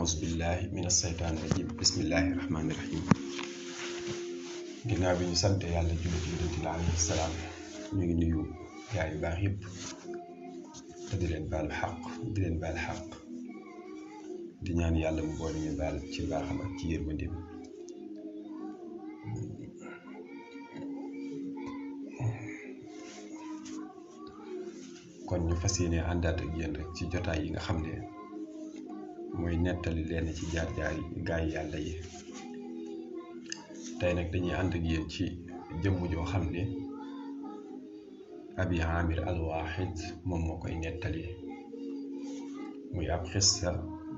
أعوذ بالله من الشيطان الرجيم بسم الله الرحمن الرحيم ginnaaw bi ñu sant yàlla julli ci yonent bi alayhi salaam ñu ngi nuyu gaay yu baax yëpp te di leen baal xaq di ñaan yàlla mu boole ñu baal ci baaxam ak ci yërmandeem kon ñu fas yéene àndaat ak yéen rek ci jotaay yi nga xam ne mooy nettali leen ci jaar-jaar yi gaay yàlla yi tey nag dañuy ànd ak yéen ci jëmm joo xam ne Abi Amir al-Wahid moom moo koy nettali muy ab xissa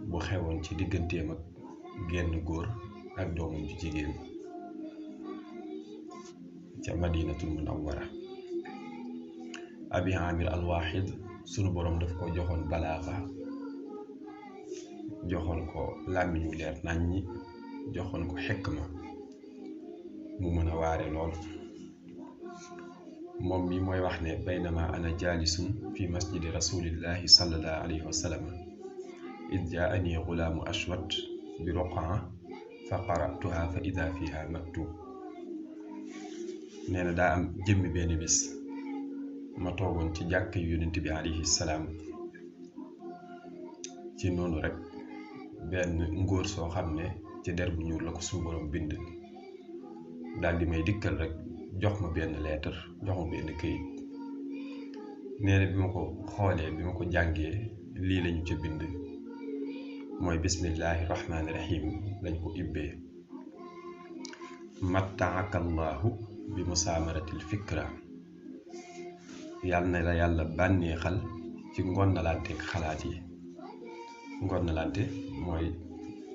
bu xewoon ci digganteem ak genn góor ak doomam ju jigéen ca Madinatul Munawwara. Abi Amir al-Wahid sunu boroom daf ko joxoon balaaxa, joxoon ko làmmiñ wu leer naññi, joxoon ko xikma mu mën a waare lool. moom mi mooy wax ne baynama ana jaalisun fi masjidi rasulillahi sallallahu alayhi wa sallam id jaani gulaamu ashwat bi ruqaa fa qara'tuha fa ida fiha maktub. nee na daa am jëmmi benn bis ma toogoon ci jàkk yu yonent bi alayhi salaam, ci noonu rek benn ngóor soo xam ne ci der bu ñuul la ko suñu borom bind daal di may dikkal rek jox ma benn lettre, jox ma benn këyit. nee na bi ma ko xoolee, bi ma ko jàngee, lii lañu ca bind mooy bismillahi rahmaani rahim lañ ko ibbee. mattaaka allahu bi musaamaratil fikra. yàlla na la yàlla bànneexal ci ngonnalante ak xalaat yi. ngonnalante mooy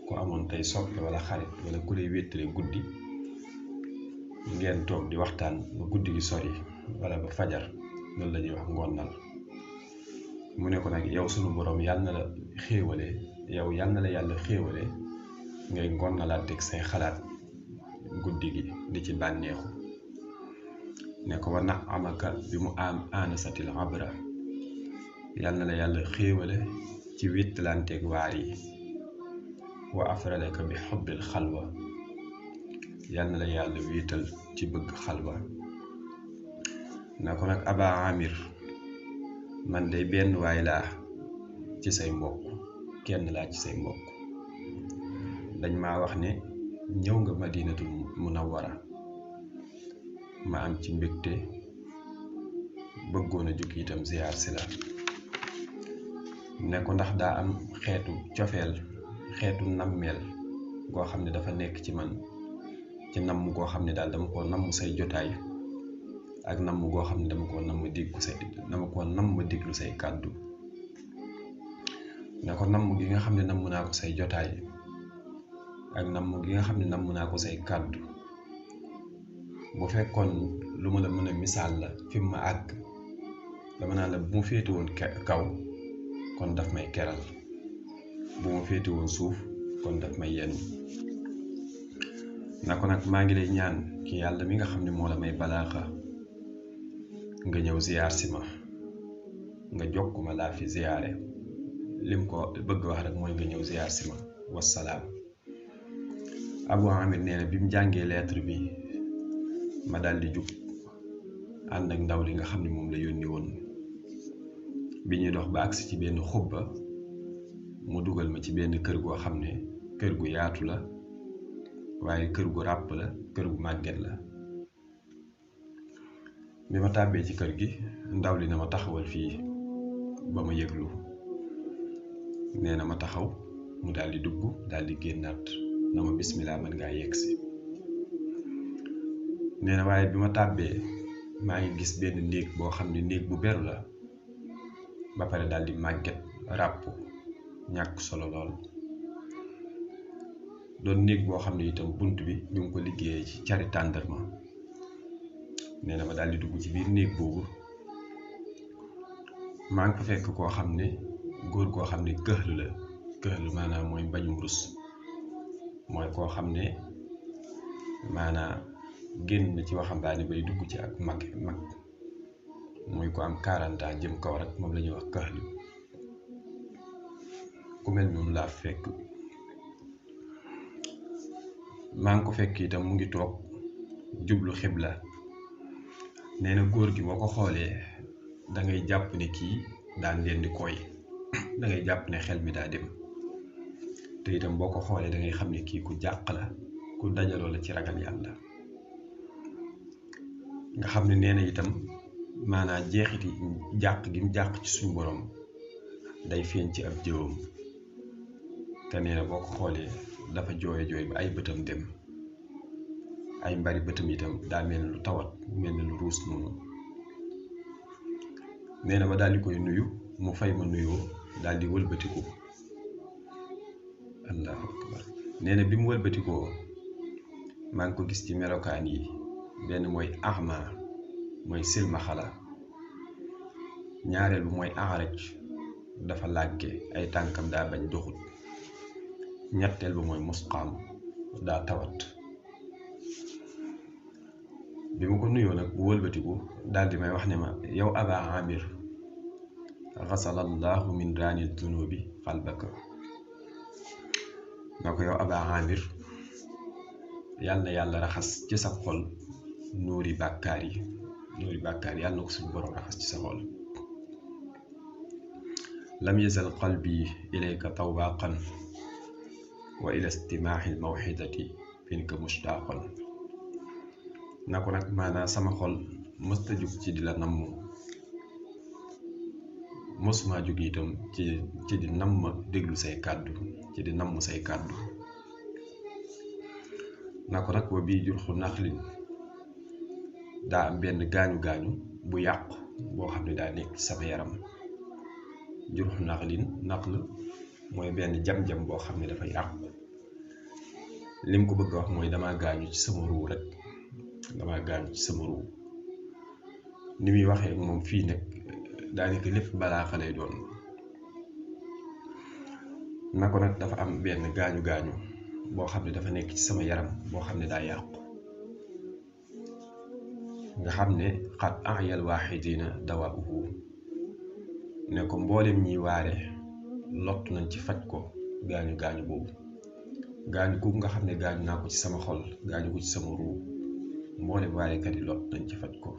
ku amoon tey soppe wala xarit wala ku lay wéttale guddi, ngeen toog di waxtaan ba guddi gi sori wala ba fajar, loolu la ñuy wax ngonnal. mu ne ko nag yow sunu boroom yàlla na la xéewale, yow yàlla na la yàlla xéewale ngay ngonnalante ak say xalaat guddi gi di ci bànneexu. ne ko wa na'amaka bi mu am anasatil abra. yàlla na la yàlla xéewale ci wéttalanteeg waar yi. wa afradaka bi xubbil xalwa. yàlla na la yàlla wéetal ci bëgg xalwa. na ko nag Aba Amir, man de benn waay laa ci say mbokk, kenn laa ci say mbokk. dañ maa wax ne ñëw nga Madinatul Munawwara, ma am ci mbégte, bëggoon a jóg itam ziyaar si la. ne ko ndax daa am xeetu cofeel, xeetu nammeel goo xam ne dafa nekk ci man, ci namm goo xam ne daal dama koo namm say jotaay, ak namm goo xam ne dama koo namm diglu say kàddu. ne ko namm gi nga xam ne namm naa ko say jotaay ak namm gi nga xam ne namm naa ko say kàddu, bu fekkoon lu ma la mën a misaal la fi mu ma àgg, dama naa la bu ma féete woon kaw kon daf may keral, bu ma féete woon suuf kon daf may yenu. na ko nag maa ngi lay ñaan ki yàlla mi nga xam ne moo la may balaaxa, nga ñëw ziyaar si ma, nga jokk ma laa fi ziyaare. lim ko bëgg wax rek mooy nga ñëw ziyaar si ma, wassalaam. Abu Amir nee na bi mu jàngee lettre bi, ma daal di jug ànd ak ndaw li nga xam ne moom la yónni woon. bi ñuy dox ba agsi ci benn xubba, mu dugal ma ci benn kër goo xam ne kër gu yaatu la, waaye kër gu ràpp la, kër gu màgget la. bi ma tàbbee ci kër gi, ndaw li na ma taxawal fii ba ma yëglu. nee na ma taxaw, mu daal di dugg, daal di génnaat na ma bismillah, mën ngaa yegsi. nee na waaye bi ma tàbbee, maa ngi gis benn néeg boo xam ne néeg bu beru la, ba pare daal di màgget, ràpp, ñàkk solo lool. doon néeg boo xam ne itam bunt bi ñu ngi ko liggéeyee ci cari tàndarma. nee na ma daal di dugg ci biir néeg boobu, maa ngi fa fekk koo xam ne góor goo xam ne këxlu la. këxlu maanaam mooy mbañum rus, mooy koo xam ne maanaam génn na ci waxambaane bay dugg ci ak mag, mooy ko am 40 ans jëm kaw rek, moom la ñuy wax këxlu. ku mel noonu laa fekk maa ngi ko fekk itam mu ngi toog jublu xibla. nee na góor gi boo ko xoolee da ngay jàpp ne kii daan leen di koy da ngay jàpp ne xel mi daa dem te itam boo ko xoolee da ngay xam ne kii ku jàq la ku dajaloo la ci ragal yàlla. nga xam ne nee na itam maanaam jeexiti jàq gi mu jàq ci suñu borom day feeñ ci ab jëwam te nee na boo ko xoolee dafa jooy ba ay bëtam dem ay mbari bëtam itam daa mel ni lu tawat mel ni lu ruus noonu. nee na ba daal di koy nuyu mu fay ma nuyoo daal di wëlbatiku. allahu akbar. nee na bi mu wëlbatikoo maa ngi ko gis ci melokaan yi benn mooy ahma mooy silmaxala, ñaareel bu mooy aaraj dafa làgge ay tànkam daa bañ doxut, ñetteel bu mooy musqaam daa tawat. bi ma ko nuyoo nag bu wëlbatiku daal di may wax ne ma yow aba amir xasalallahu min raanil dunubi xalbaka. na ko yow aba amir yàlla na yàlla raxas ci sa xol nuuri bàkkaar yi yàlla na ko suñu borom raxas ci sa xol. lam yazal qalbi ilayka tawaqan wa ila istimaaxi lmawxidati finka mushtaqan. na ko nag maanaam sama xol mësta jug ci di la namm, mësuma jug itam ci di namm déglu say kàddu, ci di namm say kàddu. na ko nag wa bii jurxu naxlin daa am benn gaañu bu yàqu boo xam ne daa nekk ci sama yaram. jurxu naxlin naxl mooy benn jam-jam boo xam ne dafa yàqu. lim ko bëgg a wax mooy damaa gaañu ci sama ruu rek, damaa gaañu ci sama ruu. ni muy waxee moom fii nag daanaka lépp balaa lay doon. na ko nag dafa am benn gaañu boo xam ne dafa nekk ci sama yaram boo xam ne daa yàqu. nga xam ne xat ayal waaxidina dawauhu, ne ko mboolem ñiy waare lott nañ ci faj ko gaañu boobu. gaañu googu nga xam ne gaañu naa ko ci sama xol, gaañu ko ci sama ruu, mboolem waarekat yi lott nañ ci faj ko.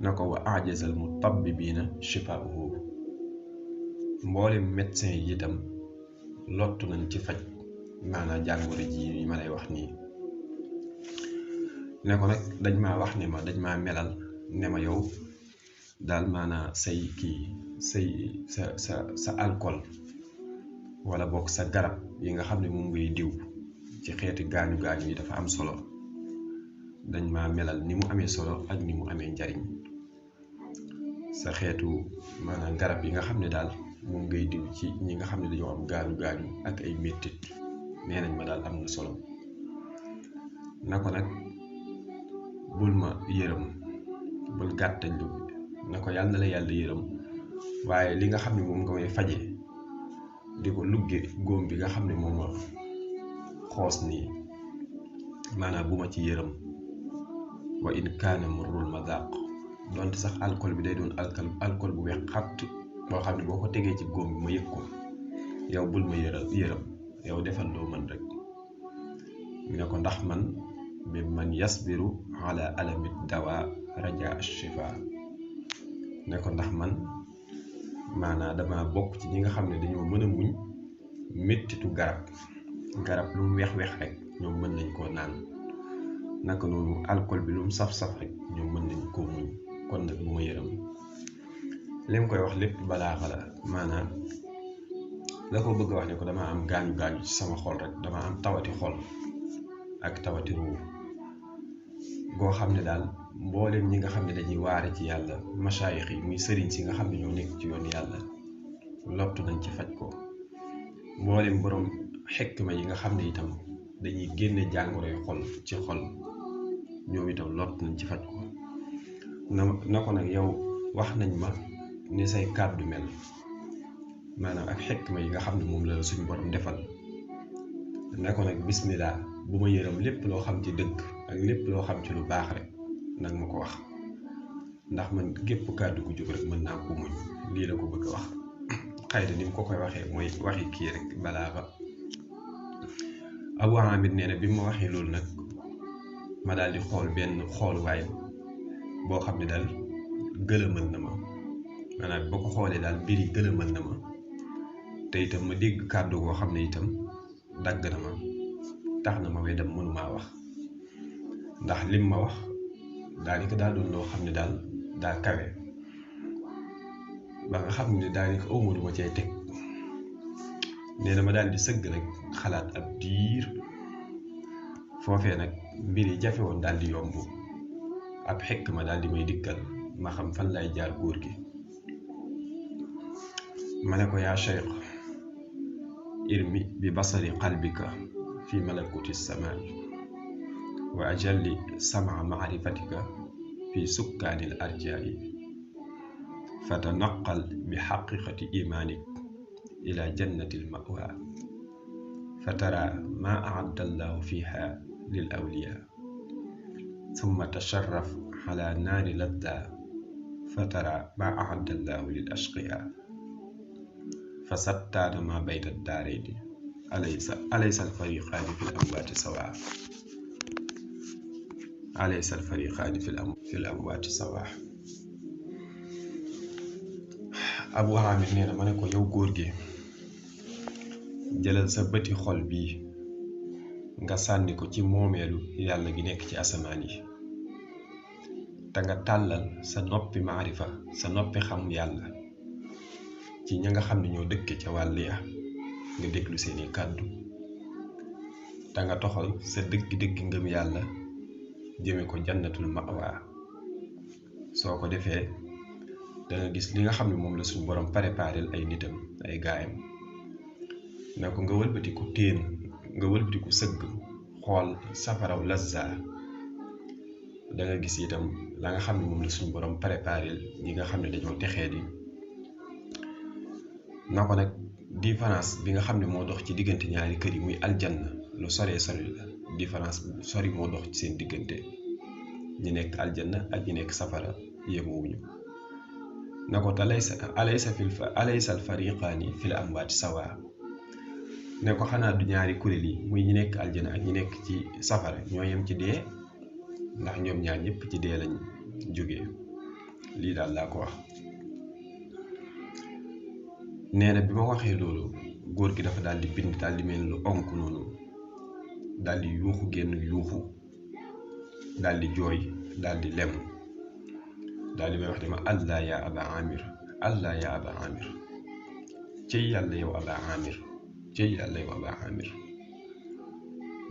na ko wa ajazal mutabbibiina shifaauhu, mboolem médecin yi itam lott nañ ci faj maanaam jàngoro ji yi ma lay wax nii. ne ko nag dañ maa wax ne ma dañ maa melal ne ma yow daal maanaam say sa alcool wala bokk sa garab yi nga xam ne moom ngay diw ci xeeti gaañu yi dafa am solo. dañ maa melal ni mu amee solo ak ni mu amee njariñ. sa xeetu maanaam garab yi nga xam ne daal moom ngay diw ci ñi nga xam ne dañoo am gaañu ak ay mettit, nee nañ ma daal am na solo. na ko nag bul ma yërëm, bul gàttañ lu. na ko yàlla na la yàlla yërëm, waaye li nga xam ne moom nga may faje di ko lugge góom bi nga xam ne moom ma xoos nii, maanaam bu ma ci yërëm. wa in kaana murrul madaq, donte sax alcool bi day doon alcool bu weex xatt boo xam ne boo ko tegee ci góom bi ma yëg ko, yow bul ma yërëm, yow defal loo mën rek. ne ko ndax man bi man yasbiru ala alamit dawa raja shifa. ne ko ndax man maanaam dama bokk ci ñi nga xam ne dañoo mën a muñ mettitu garab lu mu weex rek ñoom mën nañ koo naan. naka noonu alcool bi lu mu saf rek ñoom mën nañ koo muñ, kon nag bu ma yërëm. li mu koy wax lépp balaa xala maanaam la ko bëgg a wax ne ko dama am gaañu ci sama xol rek, dama am tawati xol ak tawati ruu goo xam ne daal mboolem ñi nga xam ne dañuy waare ci yàlla, masaayix yi muy sëriñ si nga xam ne ñoo nekk ci yoon yàlla lottu nañ ci faj ko. mboolem borom xikma yi nga xam ne itam dañuy génne jàngoro yu xol ci xol, ñoom itam lottu nañ ci faj ko. na ko nag yow wax nañ ma ni say kàddu mel, maanaam ak xikma yi nga xam ne moom la suñu borom defal. na ko nag bismillah, bu ma yërëm lépp loo xam ci dëgg ak lépp loo xam ci lu baax rek nag ma ko wax, ndax man gépp kàddu gu jóg rek mën naa ko muñ. lii la ko bëgg a wax. xëy na ni mu ko koy waxee mooy waxi kii rek balaa ba. Abu Amir nee na bi ma waxee loolu nag ma daal di xool benn xooluwaay boo xam ne daal gëlëmal na ma maanaam boo ko xoolee daal mbir yi gëlëmal na ma te itam ma dégg kàddu goo xam ne itam dagg na ma tax na ma weddam mënumaa wax ndax lim ma wax daanaka daa doon loo xam ne daal daa kawe ba nga xam ne daanaka awma lu ma cay teg nee na ma daal di sëgg rek xalaat ab diir foofee nag mbir yi jafe woon daal di yomb ab xekk ma daal di may dikkal ma xam fan lay jaar góor gi ma ne ko yaa cheikh irmi bi basari qalbika fi malakuti samaai wa ajalli sama maarifatika fi sukkaani l arjaai fatanaqal bi xaqiqati imaanik ila jannati l mawa fatara ma aadda allahu fiha lil awliya ثم تشرف على نار لذة فترى ما أعد الله للأشقياء فستان ما بين الدارين أليس الفريقان في الأموات سواء أليس الفريقان في الأموات سواء Abu Amir nee na ma ne ko yow góor gi jëlal sa bëti xol bii nga sànni ko ci moomeelu yàlla gi nekk ci asamaan yi te nga tàllal sa noppi maarifa sa noppi xam yàlla ci ña nga xam ne ñoo dëkke ca wàll ya nga déglu seeni kàddu te nga toxal sa dëgg-dëgg ngëm yàlla jëme ko jannatul mawa soo ko defee danga gis li nga xam ne moom la suñu borom préparel ay nitam ay gaayam ne ko nga wëlbatiku téen nga wëlbatiku sëgg xool safaraw lazza danga gis itam la nga xam ne moom la suñu borom préparel ñi nga xam ne dañoo texee di na ko nag différence bi nga xam ne moo dox ci diggante ñaari kër yi muy aljanna lu soree sori la différence bu sori moo dox ci seen diggante ñi nekk aljanna ak ñi nekk safara yemuwuñu na ko te alaysa al fariqaani fil amwaati sawa ne ko xanaa du ñaari kuréel yi muy ñi nekk aljana ak ñi nekk ci safara ñoo yem ci dee ndax ñoom ñaar ñëpp ci dee lañ jógee lii daal laa ko wax nee na bi ma waxee loolu góor gi dafa daal di bind daal di mel lu onk noonu daal di yuuxu génn yuuxu daal di jooy daal di lem daal di may wax dama allah ya aba amir allah ya aba amir cëy yàlla yow aba amir cëy yàlla yow aba amir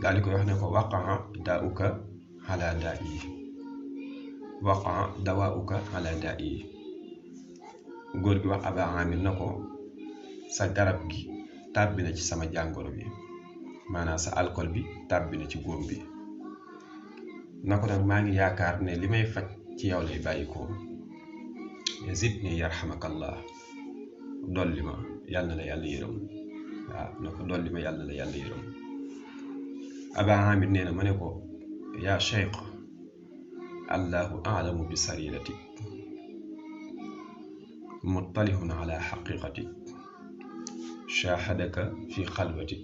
daal di koy wax ne ko waqaa daauka ala daa yi waqaa dawaauka ala daa yi góor gi wax aba amir na ko sa garab gi tàbbi na ci sama jàngoro bi maanaam sa alcool bi tàbbi na ci góom bi na ko nag maa ngi yaakaar ne li may faj ci yow lay bàyyi ko zidni yarhamakallah dolli ma yàlla na la yàlla yërëm waaw na ko dolli ma yàlla na la yàlla yërëm aba amir nee na ma ne ko yaa cheikh allahu aalamu bi sariratik muttalihun ala xaqiqatik shahadaka fi xalwatik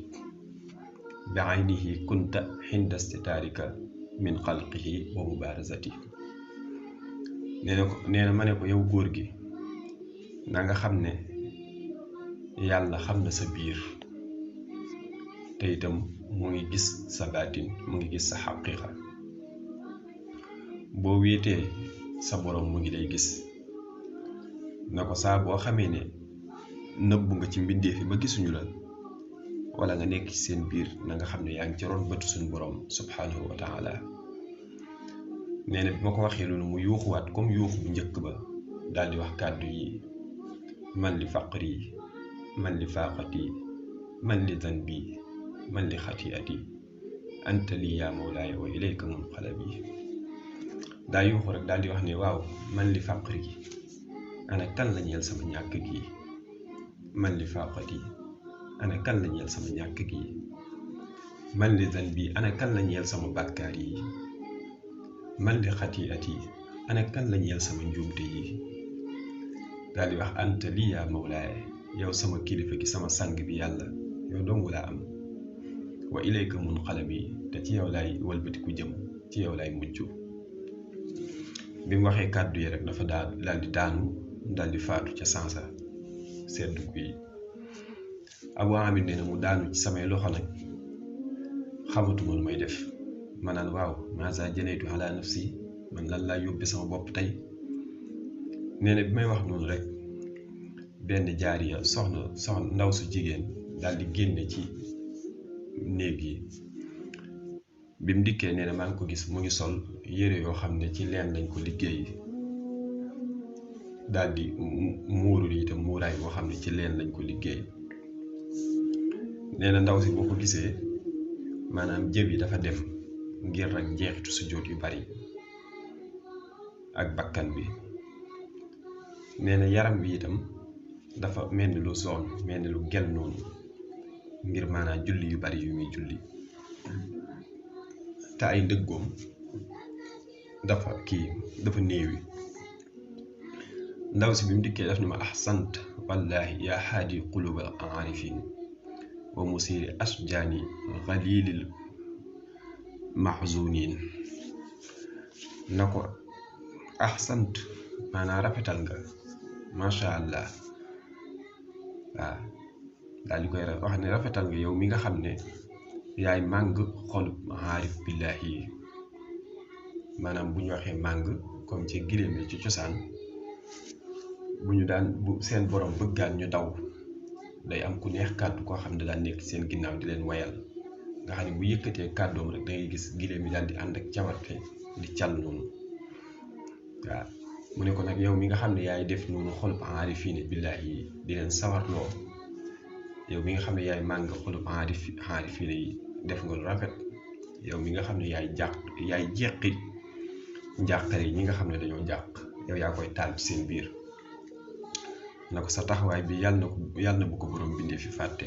bi aynihi kunta xinda istitaarika min xalqihi wa mubarazati nee na ma ne ko yow góor gi na nga xam ne yàlla xam na sa biir te itam mu ngi gis sa baatin mu ngi gis sa xaqiqa boo wéetee sa borom mu ngi lay gis na ko saa boo xamee ne nëbbu nga ci mbindeef yi ba gisuñu la wala nga nekk ci seen biir na nga xam ne yaa ngi ci ron bëtu suñu borom subhanahu wa taala nee na bi ma ko waxee loolu mu yuuxuwaat comme yuuxu bu njëkk ba daal di wax kàddu yi man li faqri man li faaqati man li zanbi man li xatiati anta li yaa mawlaaya wa ilayka munqalabi daa yuuxu rek daal di wax ne waaw man li faqri ana kan la ñeel sama ñàkk gi man li faaqati ana kan la ñeel sama ñàkk gi man li zanbi ana kan la ñeel sama bàkkaar yi man li xatiati ana kan la ñeel sama njuumte yi daal di wax anta li yaa mawlaaya yow sama kilifa gi sama sang bi yàlla yow dong laa am wa ilayka munqalabi te ci yow laay walbatiku jëm ci yow laay mujj. bi mu waxee kàddu yi rek dafa daal di daanu daal di faatu ca sansa seddu guy. Abu Amir nee na mu daanu ci samay loxo nag xamatuma lu may def ma naan waaw maasa janaytu ala nafsi man lan laa yóbbe sama bopp tey. nee na bi may wax noonu rek benn jaariya soxna ndaw su jigéen daal di génne ci néeg yi. bi mu dikkee nee na maa ngi ko gis mu ngi sol yére yoo xam ne ci leen lañ ko liggéey daal di muuru itam muuraay boo xam ne ci leen lañ ko liggéey. nee na ndaw si boo ko gisee maanaam jëb yi dafa dem ngir rek jeexitu sujjóot yu bari ak bakkan bi. nee na yaram bi itam dafa mel ni lu zone mel ni lu gel noonu ngir maanaam julli yu bari yu muy julli. te ay ndëggoom dafa néewi. ndaw si bi mu dikkee daf ni ma ahsant wallahi yaa haadi qulubal aarifin wa musiri asjaani xalilil mahzunin. na ko ahsant maanaam rafetal nga macha allah. waaw daal di koy wax ne rafetal nga yow mi nga xam ne yaay màng xolub aarif billahi yi. maanaam bu ñu waxee màng comme ci giléem yi ci cosaan bu seen borom bëggaan ñu daw day am ku neex kàddu koo xam ne daan nekk seen ginnaaw di leen wayal nga xam ne bu yëkkatee kàddoom rek da ngay gis giléem yi daal di ànd ak cawarte di cal noonu. waaw mu ne ko nag yow mi nga xam ne yaay def noonu xolub aarifiina billahi yi di leen sawarloo yow mi nga xam ne yaay màng xolub aarifiina yi def nga lu rafet. yow mi nga xam ne yaay jeqi njàqare yi ñi nga xam ne dañoo jàq yow yaa koy taal ci seen biir. na ko sa taxawaay bi yàlla na bu ko borom bindee fi fàtte.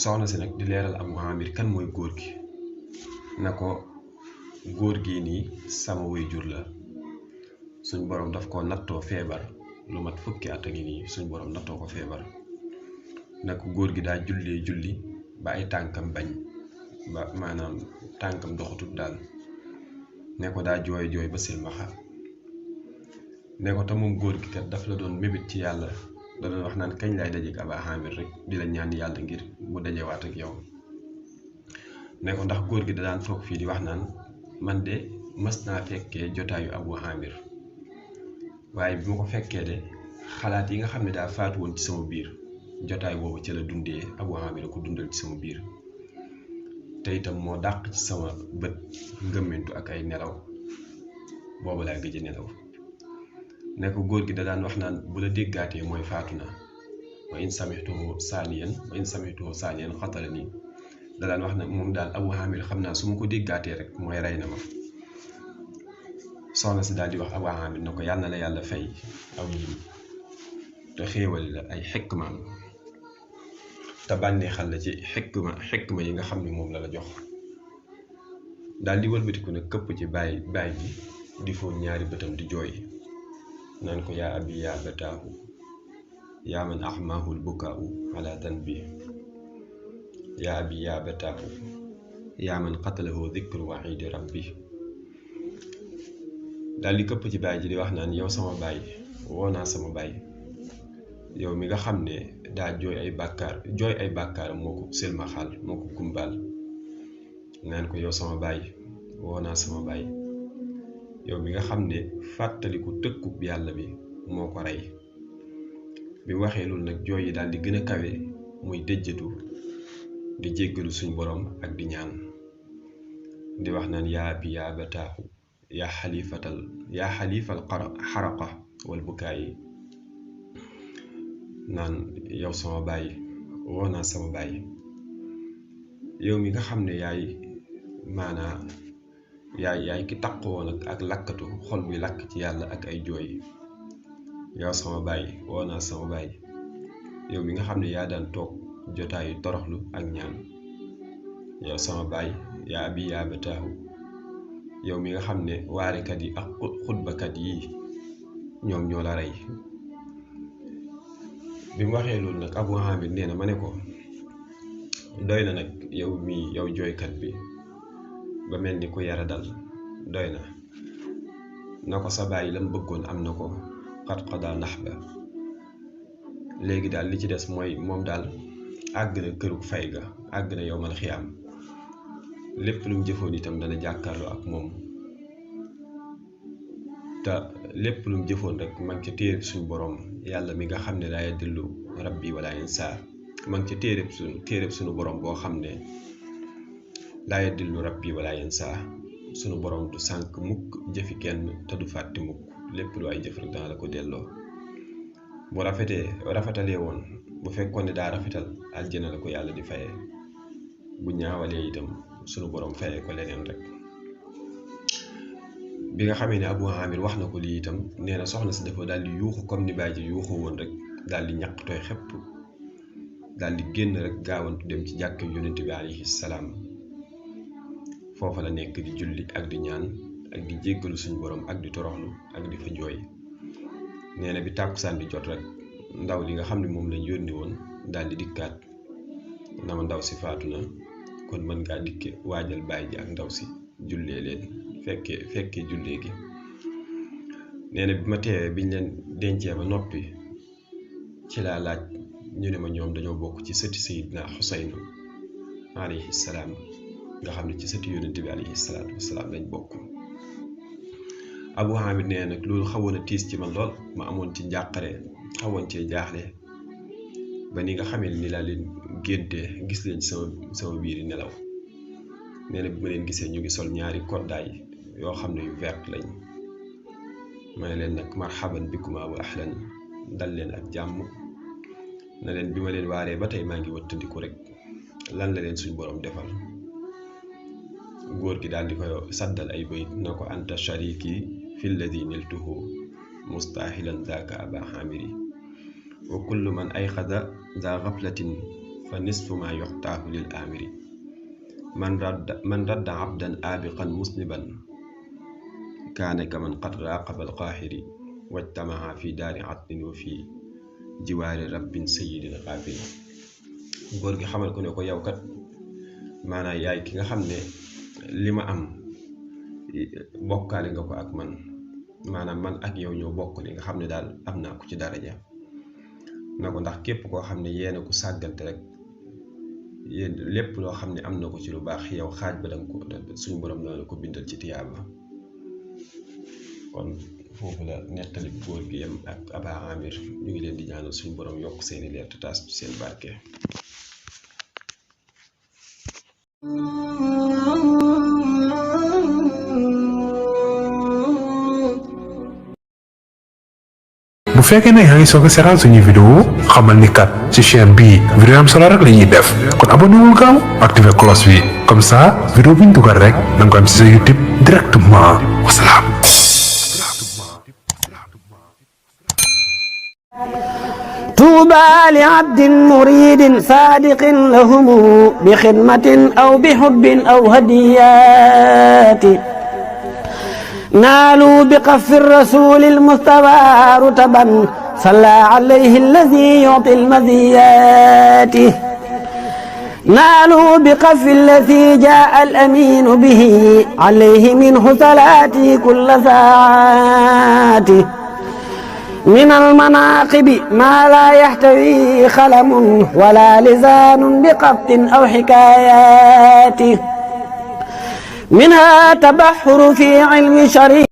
soxna si nag di leeral Abu Amir kan mooy góor gi. na ko góor gi nii sama waajur la suñ borom daf ko nattoo feebar lu mat fukki at a ngi nii suñ borom nattoo ko feebar. na ko góor gi daa julli ba ay tànkam bañ ba maanaam tànkam doxatut daal. ne ko daa jooy ba silmaxa. ne ko te moom góor gi kat daf la doon mébét ci yàlla da doon wax naan kañ lay dajeek Abu Amir rek di la ñaan yàlla ngir mu dajewaat ak yow. ne ko ndax góor gi da daan foog fii di wax naan man de mës naa fekkee jotaayu Abu Amir waaye bi ma ko fekkee de xalaat yi nga xam ne daa faatu woon ci sama biir jotaay boobu ci la dundee Abu Amir ko dundal ci sama biir te itam moo dàq ci sama bët ngëmmentu ak ay nelaw boobu laa gëj a nelaw. ne ko góor gi da daan wax naan bu la déggaatee mooy faatu na wa in samituhu saaniyan xatala nii. da daan wax ne moom daal Abu Amir xam naa su ma ko déggaatee rek mooy rey na ma. soxna si daal di wax Abu Amir na ko yàlla na la yàlla fay aw yiw te xéewal la ay xikmaam te bànneexal la ci xikma yi nga xam ne moom la jox. daal di wëlbatiku nag këpp ci baay bi di fóon ñaari bëtam di jooy naan ko yaa abi yaa bataahu yaa man ahmaahu lbukaau ala danbi yaa abi yaa bataahu yaa man qatalahu dikru waxiidi rabbi. daal di këpp ci baay ji di wax naan yow sama baay woo naa sama baay yow mi nga xam ne daa jooy ay bàkkaar moo ko silmaxal moo ko gumbaal. naan ko yow sama baay woo naa sama baay yow mi nga xam ne fàttaliku tëkkub yàlla bi moo ko rey. bi waxee loolu nag jooy yi daal di gën a kawe muy dëjjatu di jéggalu suñ borom ak di ñaan di wax naan yaa bi yaa bataaxu yaa xalifal xaraqa wal bukaayi. naan yow sama baay woo naa sama baay yow mi nga xam ne yaay ki taqoo nag ak lakkatu xol buy lakk ci yàlla ak ay jooy. yow sama baay woo naa sama baay yow mi nga xam ne yaa daan toog jotaayu toroxlu ak ñaan. yow sama baay yaa abi yaa bataahu yow mi nga xam ne waarekat yi ak xutbakat yi ñoom ñoo la rey. bi mu waxee loolu nag Abu Amir nee na ma ne ko doy na nag yow mii yow jooykat bi ba mel ni ku yara dal doy na ko sa bàyyi lam bëggoon am na ko xat xadaa nax ba léegi daal li ci des mooy moom daal àgg na kërug fay ga àgg na yowmal xiyaam lépp lu mu jëfoon itam dana jàkkaarloo ak moom te lépp lu mu jëfoon rek ma ngi ca téereb suñu borom yàlla mi nga xam ne laa yadillu rabbi wala insa ma ngi ca téereb suñu borom boo xam ne laa yadillu rabbi wala insa suñu borom du sànk mukk jëfi kenn te du fàtte mukk lépp lu ay jëf rek dana la ko delloo bu rafetalee woon bu fekkoon ne daa rafetal aljana la ko yàlla di fayee bu ñaawalee itam sunu borom fayee ko leneen rek bi nga xamee ne Abu Amir wax na ko lii itam nee na soxna si dafa daal di yuuxu comme ni baay ji yuuxu woon rek daal di ñaq tooy xepp daal di génn rek gaawantu dem ci jàkk yonent bi alayhi salaam foofa la nekk di julli ak di ñaan ak di jéggalu suñu borom ak di toroxlu ak di fa jooy nee na bi tàkkusaan di jot rek ndaw li nga xam ne moom lañ yónni woon daal di dikkaat na ma ndaw si faatu na kon mën ngaa dikke waajal baay ji ak ndaw si jullee leen fekkee jullee gi nee na bi ma teewee biñ leen dencee ba noppi ci laa laaj ñu ne ma ñoom dañoo bokk ci sëti Seydina Xuseynu alayhi salaam nga xam ne ci sëti yonent bi alayhi salaatu wasalaam lañ bokk. Abu Hamid nee nag loolu xawoon a tiis ci man lool ma amoon ci njàqare xawoon cee jaaxle ba ni nga xamee ni laa leen géntee gis leen sama biiri nelaw nee na bi ma leen gisee ñu ngi sol ñaari koddaay yoo xam ne yu vert lañ ma ne leen nag marhaban bikuma wa ahlan dal leen ak jàmm na leen bi ma leen waaree ba tey maa ngi wattandiku rek lan la leen suñ borom defal. góor gi daal di koy saddal ay bayit na ko anta shariki fi lladi niltuhu mustahilan daaka aba hamiri wa kullu man ayxada da gaflatin fa nisfu ma yoxtaahu lil amiri man radda abdan abiqan musniban kaane kaman qad raqaba alqaahiri wajtamaha fi daari adnin wa fi jiwaari rabbin sayidin xaafiri. góor gi xamal ko ne ko yow kat maanaam yaay ki nga xam ne li ma am bokkaale nga ko ak man maanaam man ak yow ñoo bokk li nga xam ne daal am naa ko ci daraja na ko ndax képp koo xam ne yéena ko sàggante rek yéen lépp loo xam ne am na ko ci lu baax yow xaaj ba danga ko suñu borom dana ko bindal ci tiyaaba. kon foofu la nettali góor gi yem ak Aba Amir ñu ngi leen di ñaanal suñu borom yokk seeni leer te taas ci seen barke. bu fekkee ne yaa ngi soog a seetaan suñu vidéo xamal ni kat ci chaîne bii vidéo am solo rek la ñuy def kon abonné wul gaaw activé cloche bi comme ça vidéo bu ñu dugal rek da nga ko am ci sa YouTube directement wasalaam. طوبى لعبد مريد صادق لهم بخدمة أو بحب أو هديات نالوا بقف الرسول المصطفى رتبا صلى عليه الذي يعطي المزيات نالوا بقف الذي جاء الأمين به عليه منه صلاتي كل ساعات من المناقب ما لا يحتوي خلم ولا لسان بقبط أو حكايات منها تبحر في علم شريع